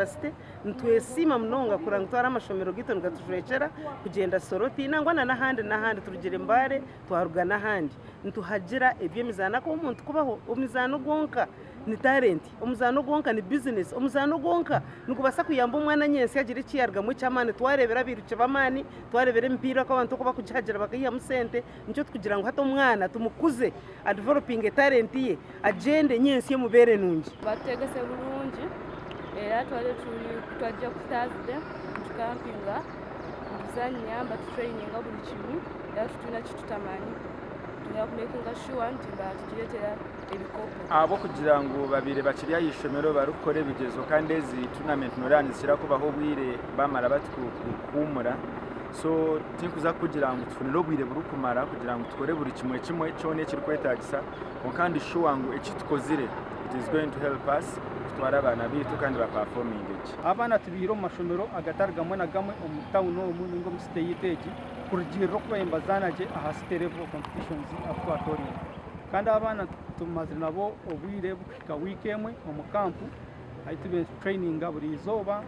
Mbarara City. Nitwesiima munonga kureba ngu twara amashomero gaitu nigatujwekyera kugyenda Soroti nangwa na n'ahandi n'ahandi turugire Mbale twaruga n'ahandi. Nituhagira eby'emizaano ahakuba omuntu kubaho omuzaano gwonka ni talent, omuzaano gwonka ni bizinesi, omuzaano gwonka nigubaasa kuyamba omwana nyentsya agire eki yaarugamu eky'amaani. Twareebera abairuki b'amaani, twareebera emipiira oku abantu oku barikugihagira bakaihamu sente, nikyo turikugira ngu hati omwana tumukuze adevelopinge talent ye agyende nyentsya emubeere nungi. Batutegese burungi era twaba twagira ku Thursday nitukampinga nituzanya batutureyininga buri kimwe era titwine ekitutamanyi twine kumekinga shuwa nti batuturetera ebikopo. Ahabw'okugira ngu babaire bakiri aha ishomero barikukora ebigyezo kandi ezi tournament noreeba nizikira kubaho obwire bamara bati kuhuumura so tinkuza kukugira ngu tufunire obwire burikumara kugira ngu tukore buri kimwe kimwe kyona ekirikwetaagisa kwonka ndi sure ngu eki tukozire it is going to help us kutwara abaana baitu kandi ba performinge gye. Abaana tubaihire omu mashomero agatari gamwe na gamwe omu tawuni omu ninga omu city yaitu egi kurugiirira oku baabaire nibazaana gye aha city level competitions ahu twatooriine. Kandi abaana tumazire nabo obwire burikuhika wiiki emwe omu kampu ahu tubaire nitutureyininga buri izooba.